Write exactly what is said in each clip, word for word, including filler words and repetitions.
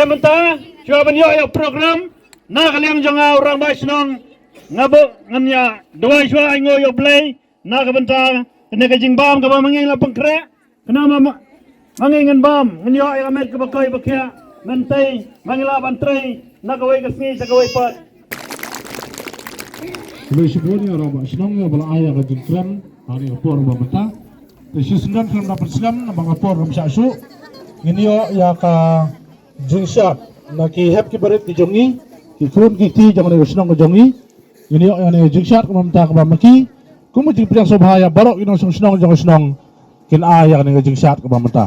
Mynta shuwa ban ïoh ïa program na ka liang jong nga u rangbah shnong, nga buh ngan ïa duwai shuwa, ai nguh ïa U Blei na ka bynta kane ka jingbam kaba ma ngi la pynkhreh. Kane ma, ma, ma ngi ngan bam, ngan ïoh ïa ka met kaba koit ba khiah, mynta ma ngi lah ban trei na kawei ka sngi sha kawei pat. Khublei shibun ïa u rangbah shnong ïa ba la ai ïa ka jingkren ha kane ka por ba mynta. Te shisyndon khlem da pynslem namar ka por kam shah shuh, ngin ïoh ïa ka jingshad na ki hep ki barit ki jong ngi, ki khun ki kti jong kane ka shnong ka jong ngi. Ngin ïoh ïa kane ka jingshad kaba mynta kaba ma ki kum ka jingpdiang sngewbha ïa baroh ki nongshong shnong jong ka shnong kin ai ïa kane ka jingshad kaba mynta.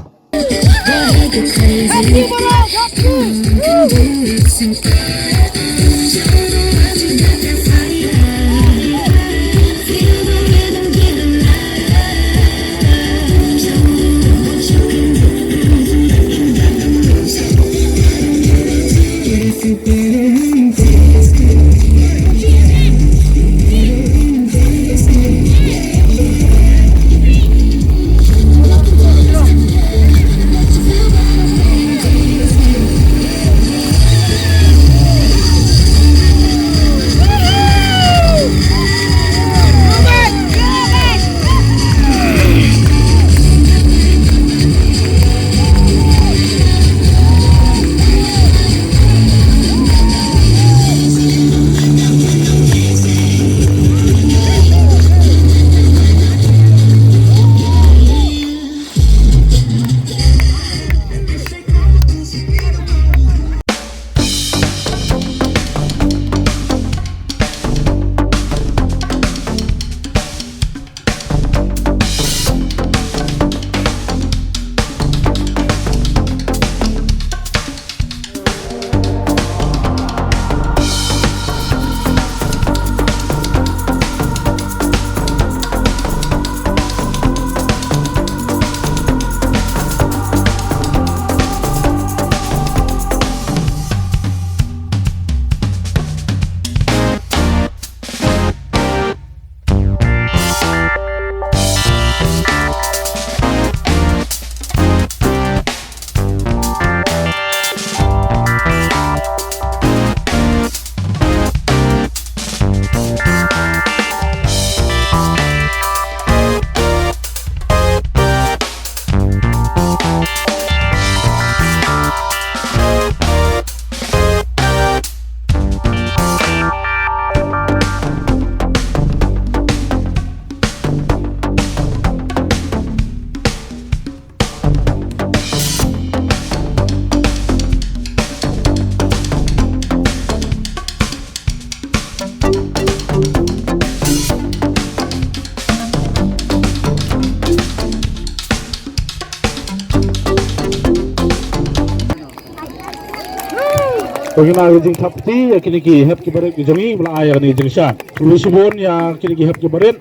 Bad ngi na ka jingthap kti ïa kine ki hep ki barit ki jong ngi ba la ai ïa kane ka jingshad. Khublei shibun ïa kine ki hep ki barit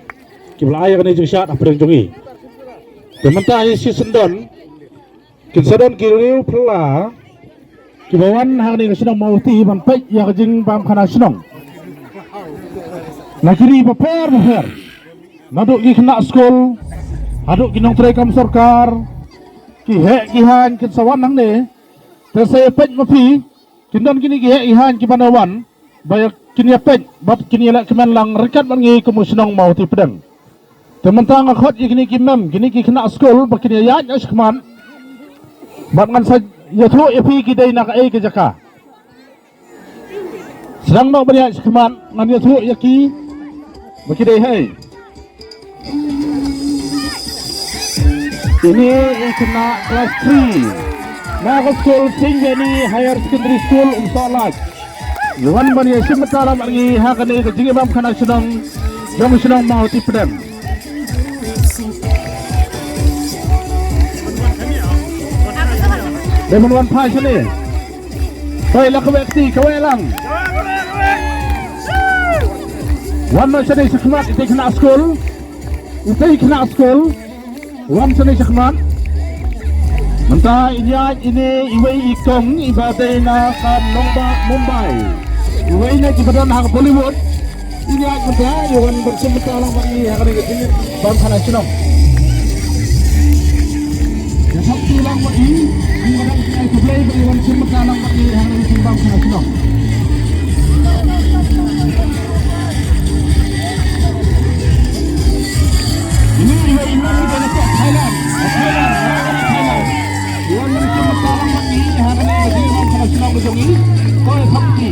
ki ba la ai ïa kane ka jingshad hapdeng jong ngi. Te mynta ngi shisyndon kin sa don ki riew phylla kiba wan ha kane ka shnong Mawhati ban peit ïa ka jingbam khana shnong. Na ki ri bapher bapher, naduh ki khynnah skul haduh ki nongtrei kam sorkar, ki heh ki haiñ kin sa wan hangne. Te sa ïa peit ma phi, kin don kine ki heh ki haiñ kiban ïa wan ba ïa kin ïa peit bad kin ïa leh kmen lang ryngkat bad ngi kum u shnong Mawhati Pdeng. Te mynta nga khot ïa kine ki mem, kine ki khynnah skul ba kin ïa ïaid shakhmat bad ngan sa ïathuh ïa phi ki dei na kaei ka jaka. Sdang noh ban ïaid shakhmat ngan ïathuh ïa ki ba ki dei hei. Kine i khynnah klas three na ka skul Saint Jenny Higher Secondary School, Umsohlait. Ngi wan ban ïa shim bynta lang bad ngi ha kane ka jingïabam khana shnong jong shnong Mawhati Pdeng. Dei ban wan phai shane. Hoi la kawei kti, kawei lang. Wan noh shane shakhmat ite khynnah skul. Ite khynnah skul. Wan shane shakhmat. Mynta in ïaid ine iwei i kong iba dei na ka nongbah Mumbai. Iwei na kiba don ha ka Bollywood. In ïaid mynta, ïa wan ban shim bynta lang bad ngi ha kane ka jingïabam khana shnong. Ïa thap kti lang bad ngi, ngi wan ban shim bynta. Khublei ba ngi wan shim bynta lang bad ngi ha kane ka jingbam shnong. Ine i wei i nong i dei na Thailand. Thailand, Thailand. Wan shim bynta lang bad ngi ha kane ka jingbam shnong ka jong ngi. Koi Thapti.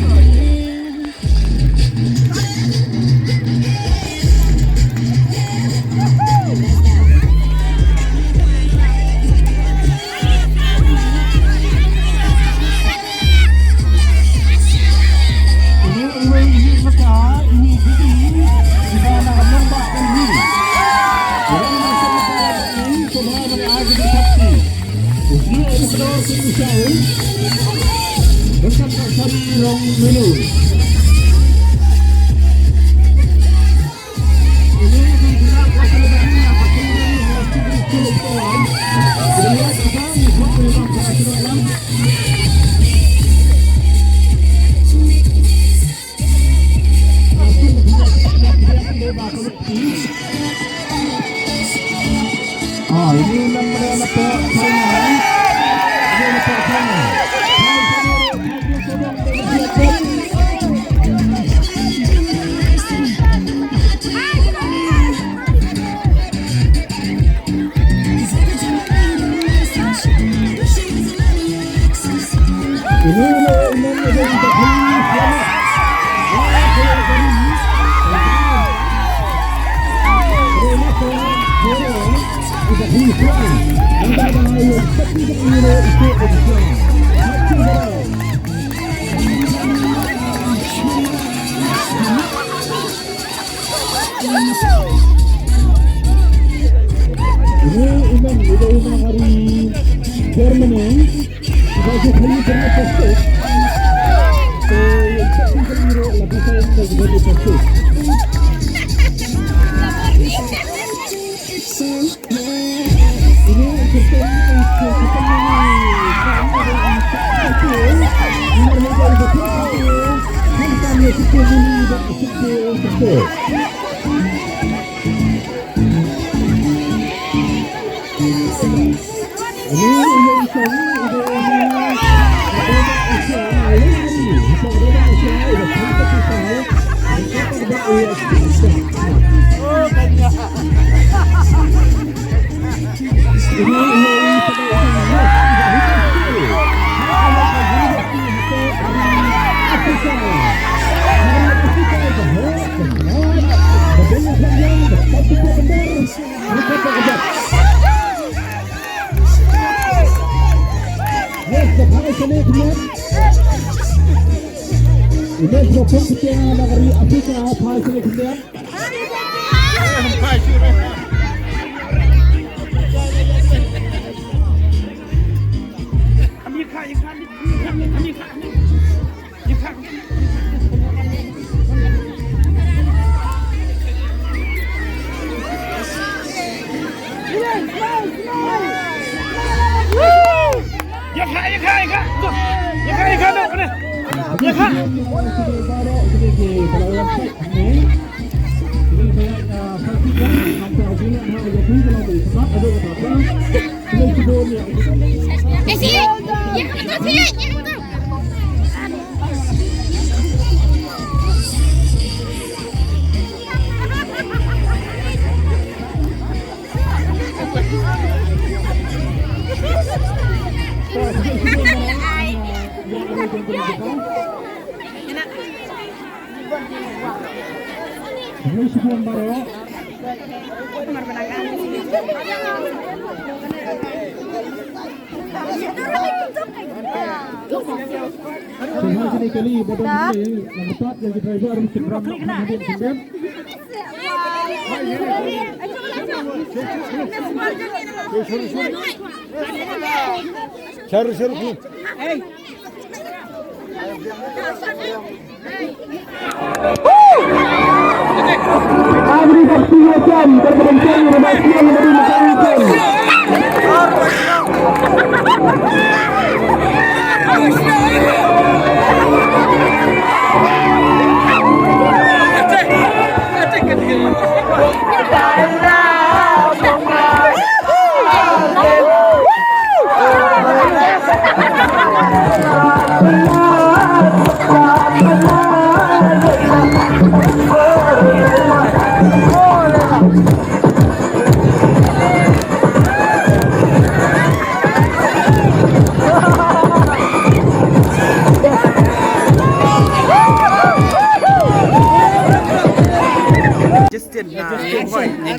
Germany.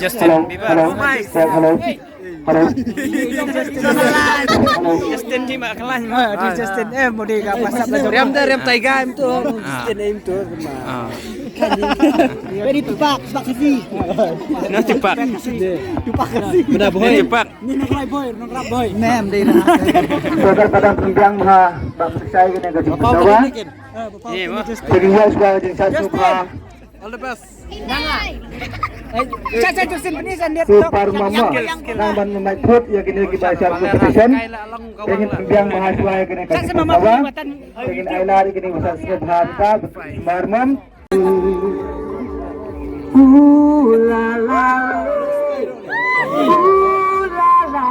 Justin Bieber. Hello. Hello. Hello. Justin Bieber. Justin Bieber. Justin M udah ka pasal belajar. Riam dah, riam Tiger M tu. Justin M tu. Very Tupac, Tupac kasih. Nah, Tupac. Tupac kasih. Benar boy. Tupac. Ni nak rai boy, nak rap boy. Mem deh. Saudara padang pembiang ha, bak percaya kena gaji pesawat. Jadi ya sudah jadi satu ha. All the best. Super mama nang ban mai put ya kini ki ba shar competition. Ingin pembiang mahasiswa ya kini ka. Ingin ai lari kini ba shar competition. Super mom. Ooh la la, ooh la la.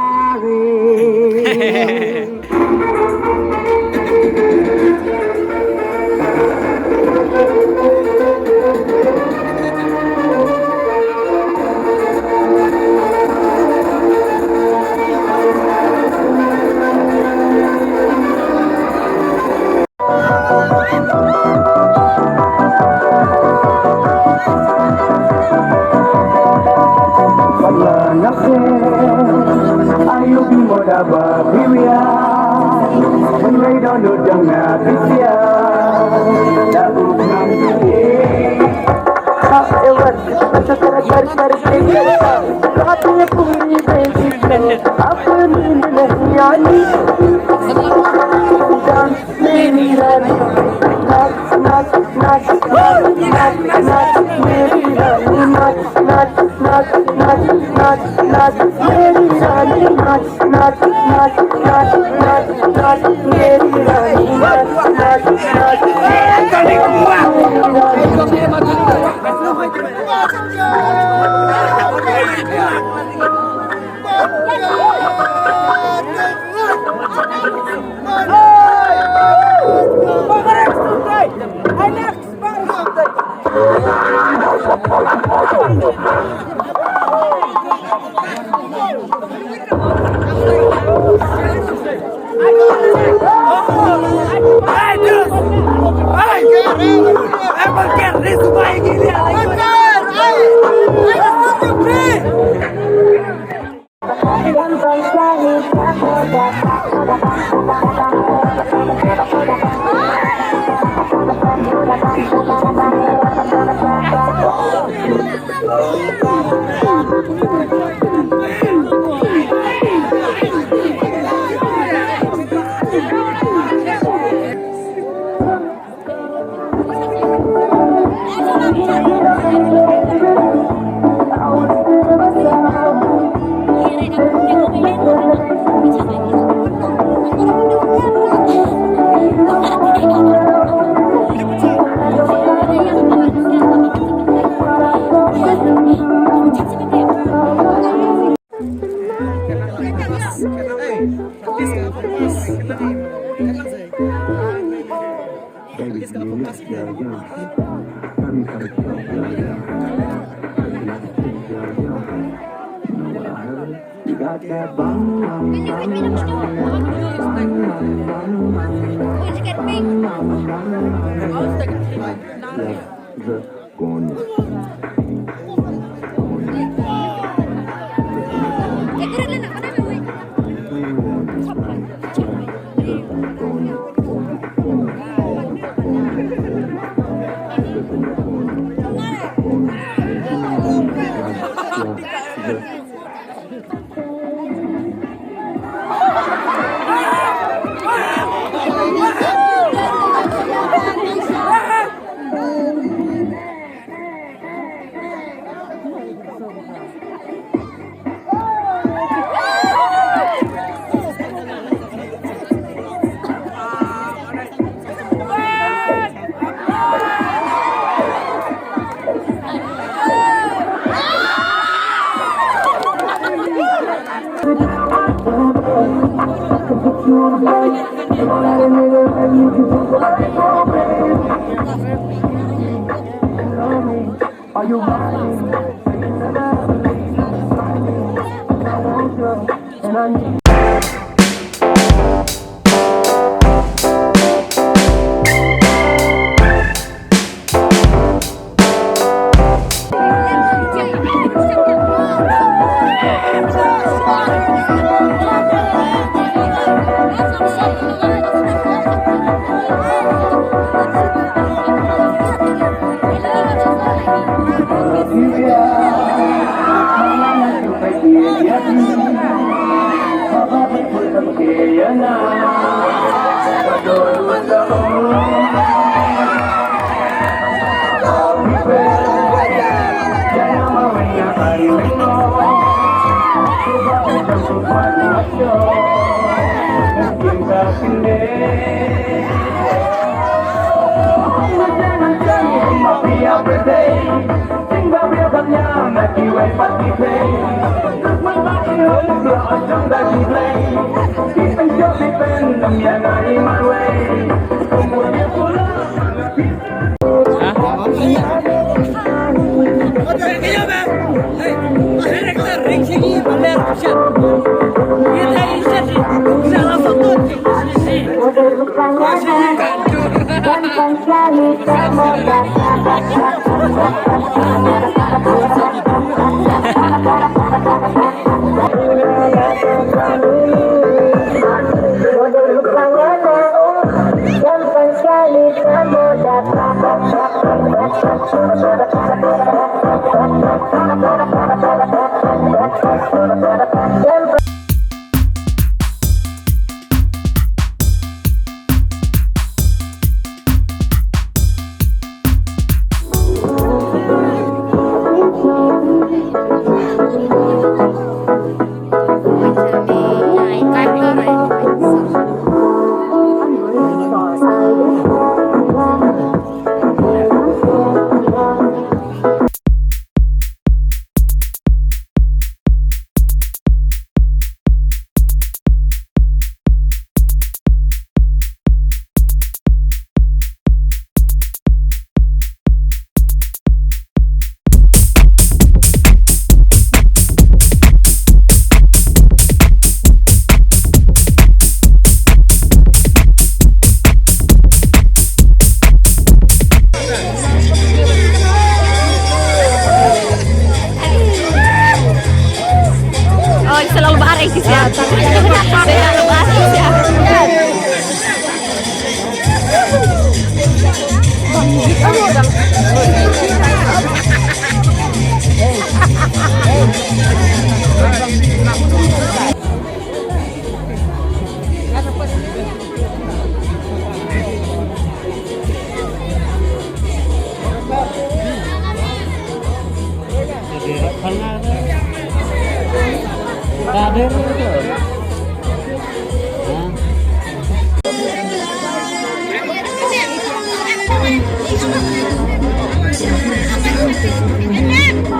Oh, selalu bahar eh, Sis, ya. Selalu bahar eh, Sis, ya.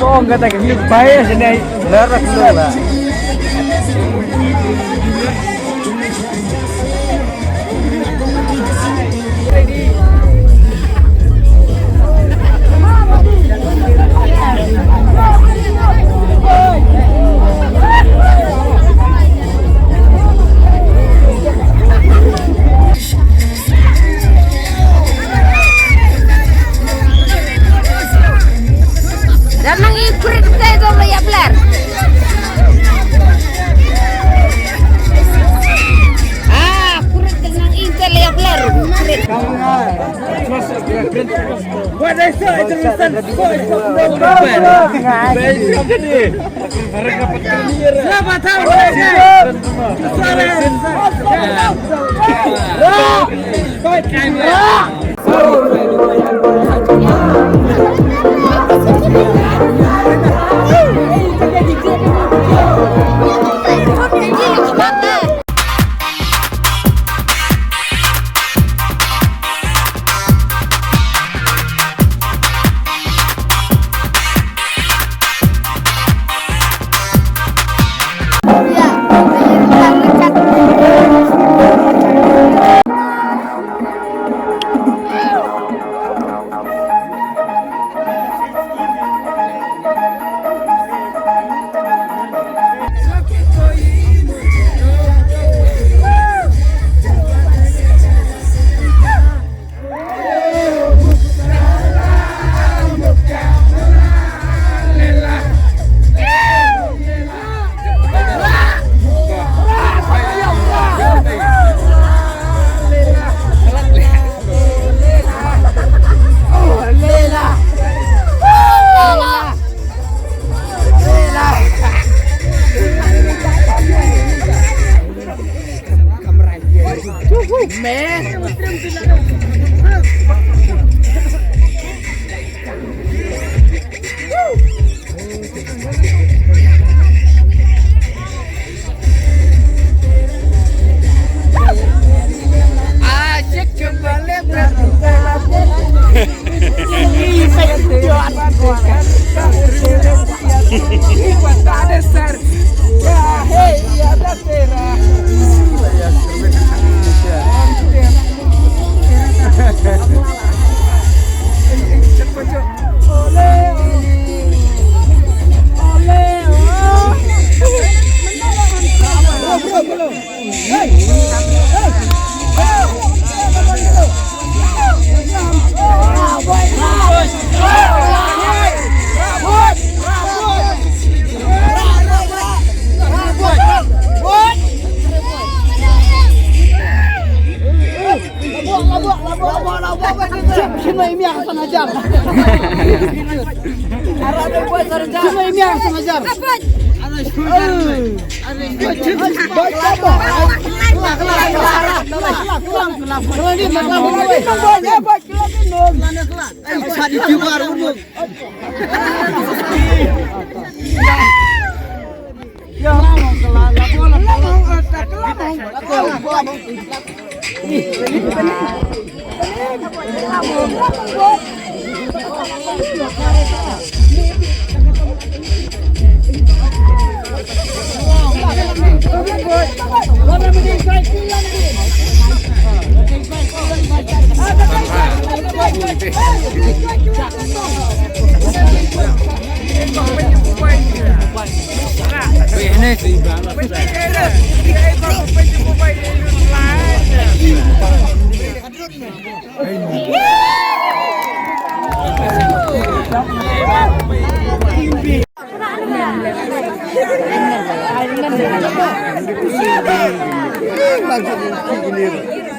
Kong kata kami bayar sini, laras lah. Dap nang i kurit te do ba ya bler. Ah, kurit te nang i te le ya bler. Kurit. What they say, it's a result.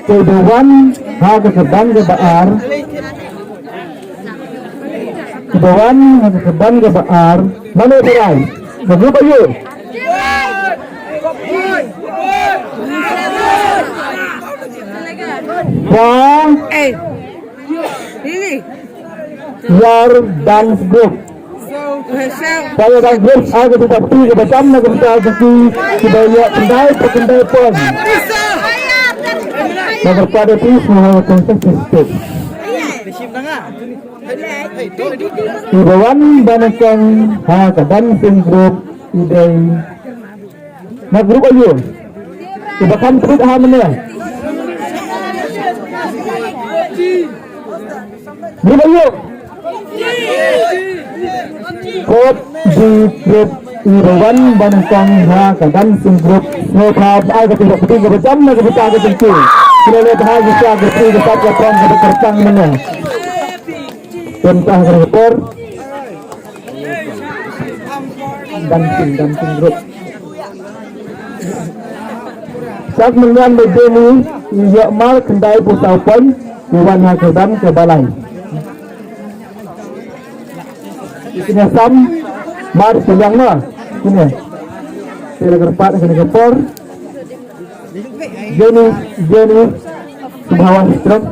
Te ba wan ha ka kyrdan kaba ar. Te ba wan ha ka kyrdan kaba ar. Mano ba rai? Ka grup aïu? Ba. Ïar Dance Group. Ïar Dance Group, ai ka bynta phi, ka bynta na ka bynta ka phi, kiba ïa khyndai, khyndai pon. Na ka bynta phi, semua orang kongsi state. Kiba wan ba nyngkong ha ka dancing group, i dei Na group aïu? Iba kham tbit ha mynne. Group aïu? Group D group iba wan ba nyngkong ha ka dancing group. Sngewbha ai ka pisa pisa kaba jam na ka bynta ka jingkiew. Kine le bha ki sa ka pisa ka pisa ka pisa ka pisa mynne. Tymmen ha ka por. Dancing, dancing group. Sat Mawlian Bajeni, ïa mar khyndai phew saw point, u wan ha kyrdan kaba lai. Kine sam, mar khyndai ma, kine. Te la kyrpad kine ka por. Jenny, Jenny, Sumbawa Histrong.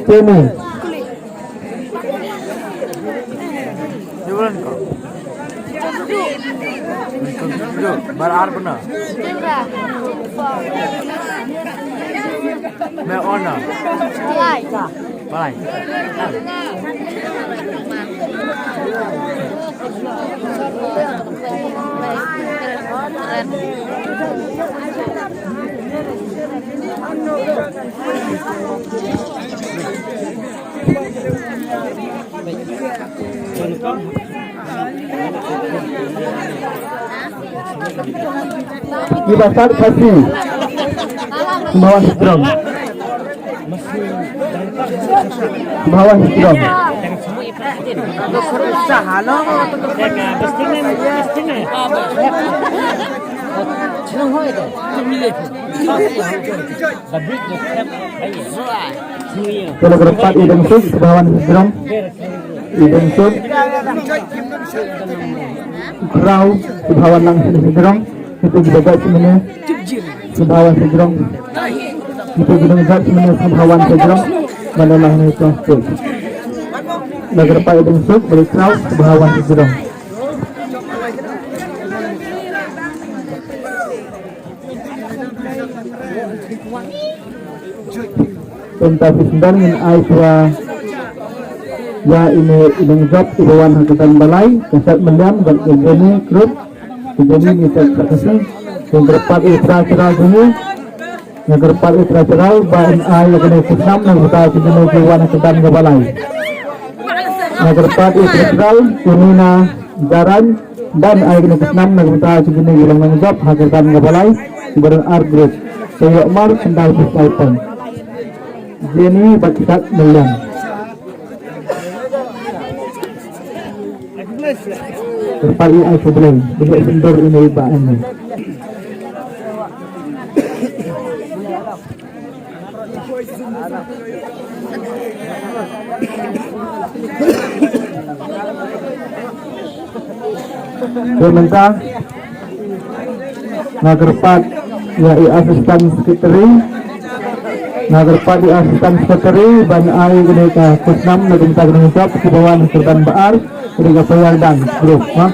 Jenny. Bar ar bana. Me ona. Bye. Iba sat Khasi. Sumbawa Histrong. Sumbawa Histrong. Te la kyrpad i Deng Suk, Sumbawa Histrong. I Deng Suk. Kraw, Sumbawa Lang Histrong. Itu juga guys ini. Sumbawa Histrong. Itu juga guys ini Sumbawa Histrong. Mana lah ini tuh. La kyrpad i Deng Suk, balik Kraw, Sumbawa Histrong. Tang ba phi sdang ngin ai shuwa ïa ine i nongjop iba wan ha ka kyrdan ba lai, ka Sat Mawlian bad ka Jenny Group, ka Jenny ni tek ka kasi, ka kyrpad i Pra Chrai jong ngi, ka kyrpad i Pra Chrai ba in ai ïa kane ka snam na ka bynta ka Jenny ki wan ha ka kyrdan kaba lai. Ka kyrpad i Pra Chrai, ka Nina Jaran, Ban ai kane ka snam na ka bynta ki jingïalang nongjop ha ka kyrdan kaba lai, kiba don ar group. Te ïoh mar khyndai phew saw point. Jenny bad Sat Mawlian. Kyrpad ïa ai khublei, bad ïa sendor ine i bah ine. Te mynta nga kyrpad ïa i assistant secretary, nga kyrpad ïa i assistant secretary ban ai kane ka khusnam na ka bynta ka nongjop kiba wan ha ka kyrdan ba ar. Kane ka Fire Dance Group, ha?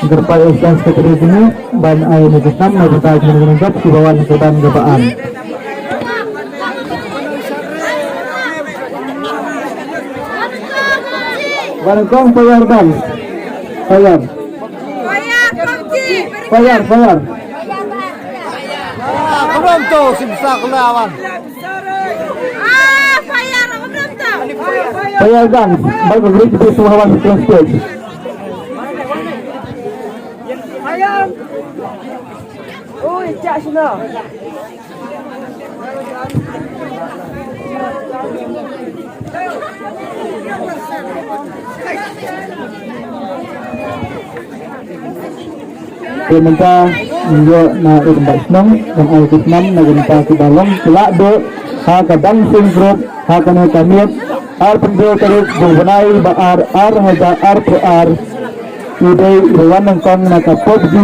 Kyrpad ïa u Stan Secretary kine ban ai ïa ka khusnam na ka bynta kine ki nongjop kiba wan ha ka kyrdan kaba ar. Ba nyngkong Fire Dance. Fire. Fire, Fire. Ah, Fire, Fire Dance, ba ka group tu semua wan stage. Oi, cak sini. Te mynta ngin ïoh na i rangbah shnong ban ai khusnam na ka bynta kiba long kylla duh ha ka dancing group ha kane ka miet arphew hynriew tarik jong u bnai ba ar, ar hajar arphew ar. I dei i ba wan nyngkong na ka PUBG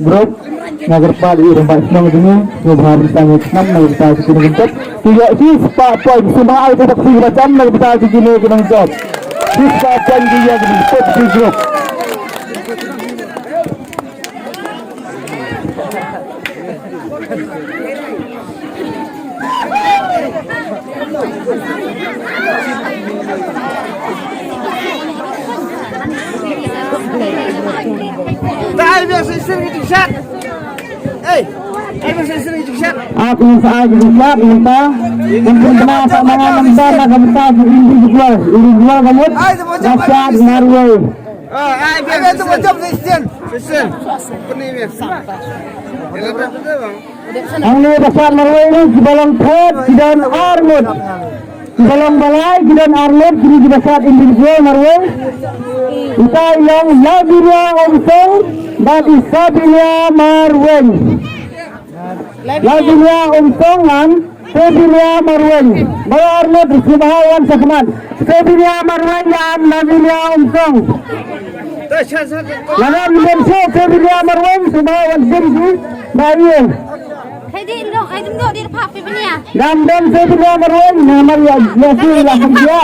group. Nga kyrpad ïa i rangbah shnong jong ngi, sngewbha ban ai khusnam na ka bynta ki kine ki nongjop. Ki ïoh shispah point, sngewbha ai ka bak sngewbha jam na ka bynta ki kine ki nongjop. Shispah point ki ïoh ki PUBG group. Ap ngi sa ai ki jingshad mynta. Ngi kynmaw sa ma nga nambar na ka bynta ki individual. Individual ka mut Rashad Marwei. Hangne Rashad Marwei kiba long third ki don ar ngut. Kiba long ba lai ki don ar ngut, kine kiba sat individual Marwei. Uta i long Lavinia Umsong bad i Sabinia Marwei. Lavinia Umsong ngan Sabinia Marwei. Ba ar ngut, sngewbha wan shakhmat. Sabinia Marwei ngan Lavinia Umsong. Lada ym don shuh Sabinia Marwei, sngewbha wan shim ki ba ïa. Hai dei dong, hai dei dong, dei phah Sabinia. Dam dam Sabinia Marwei, namar ïa, ïa ki la kham ïa.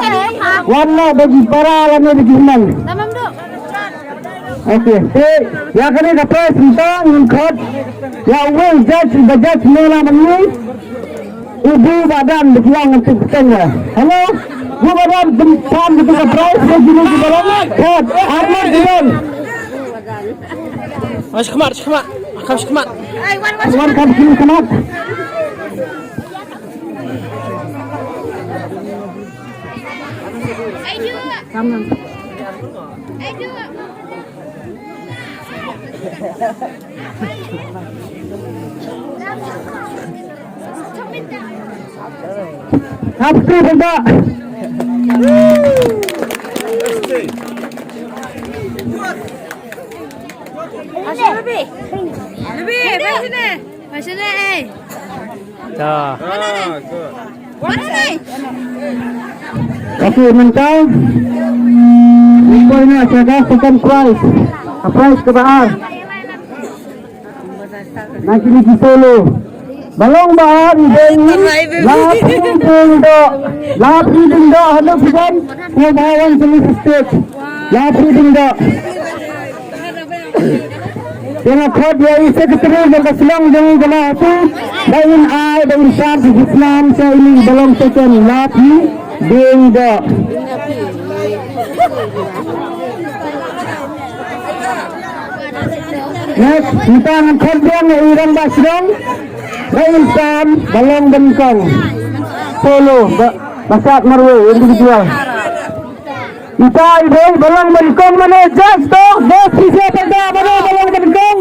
Wan na bagi para lane bagi hynmen. Dam dam dong. Okay, te ïa kane ka prize mynta ngin khot ïa uwei u judge, ba judge mynta mynne. U Bu Badam ba ki wan ngan tip bteng ïa. Hello. Bu Badam, pynpam kita ka prize ïa kine ki balang. Khot, arngut ki don. Mas khmat, khmat. Kam khmat. Wan kam khmat. Happy birthday. Ashe lebih. Lebih, pasal ni. Pasal ni, eh. Dah. Mana ni? Mana ni? Okay, mynta. Mynta ni ada second prize. Prize kaba ar. Na kine ki solo. Ba long ba ar i dei Laphi Diengdoh. Laphi Diengdoh, hello friend. Ko ba wan sini stage. Laphi Diengdoh. Te nga khot ïa i secretary jong ka shnong jong ka Mawhati ba in ai, ba in share ki khusnam sha ine ba long second, Laphi Diengdoh. Next, mynta ngan khot biang ïa i rangbah shnong ba in sam ba long ba nyngkong. Solo ba, ba sat marwei individual. Ita i dei ba long ba nyngkong mane, just to, just to say ba da mane ba long ba nyngkong.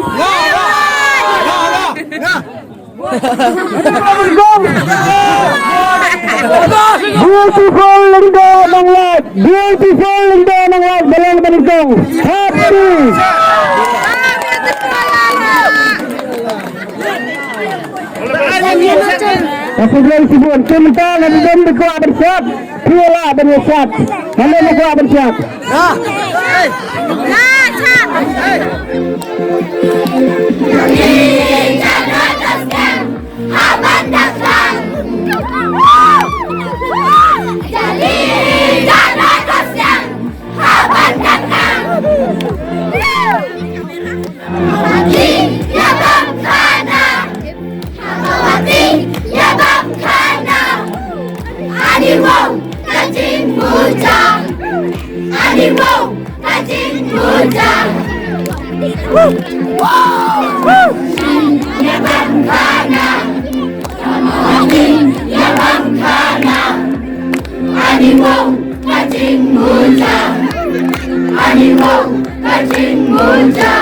Beautiful Lyngdoh Nonglait, beautiful Lyngdoh Nonglait ba long ba nyngkong. Happy. Ka shu dei shibun. Te mynta lada don ba kwah ban shad, phi lah ban ïa shad. Mano ba kwah ban shad? Haba wati ïa bam khana. Haba wati ïa bam khana. Ani wong ka jingmuta. Ani wong ka jingmuta. Ïa bam khana. Haba wati ïa bam khana. Ani wong ka jingmuta. Ani wong ka jingmuta.